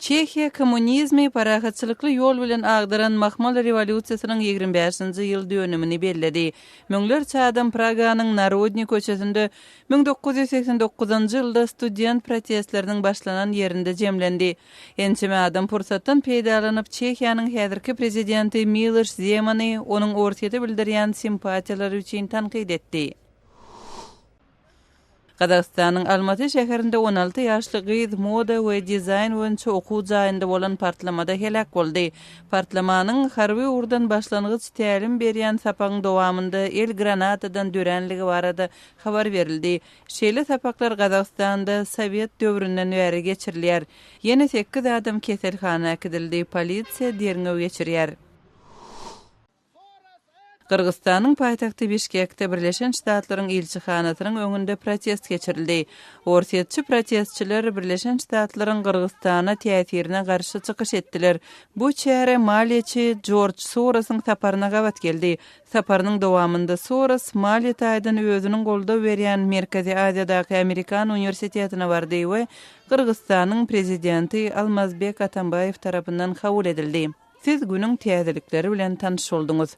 Çehiýa kommunizmi parahatçylykly ýol bilen agdaran Mahmal rewolýusiýasynyň 25-nji ýyl dönümini belledi. Müňlerçe adam Praganyň Narodni köçesinde 1989-njy ýylda student protestleriniň başlanan ýerinde jemlendi. Ençeme adam pursatdan peýdalanyp, Çehiýanyň häzirki prezidenti Miloş Zemany onuň Orsýete bildirýän simpatiýalary üçin tankyt etdi. Gazagystanyň Almaty şäherinde 16 ýaşly gyz moda we dizaýn boýunça okuw jaýynda bolan partlamada heläk boldy. Partlamanyň harby ugurdan başlangyç tälim berýän sapagyň dowamynda el granatadan döränligi barada habar berildi. Şeýle sapaklar Gazagystanda sowet döwründen bäri geçirilýär. Ýene sekiz adam keselhana äkidildi, polisiýa derňew geçirýär. Gyrgyzystanyň paýtagty Bişkekde Birleşen Ştatlaryň ilçihanasynyň öňünde protest geçirildi. Orsýetçi protestçiler Birleşen Ştatlaryň Gyrgyzystana täsirine garşy çykyş etdiler. Bu çäre maliýeçi Jorj Sorosyň saparyna gabat geldi. Saparynyň dowamynda Soros maliýe taýdan özüniň goldaw berýän Merkezi Aziýadaky Amerikan uniwersitetine bardy we Gyrgyzystanyň Prezidenti Almazbek Atambaýew tarapyndan kabul edildi. Siz günüň täzelikleri bilen tanyş bolduňyz.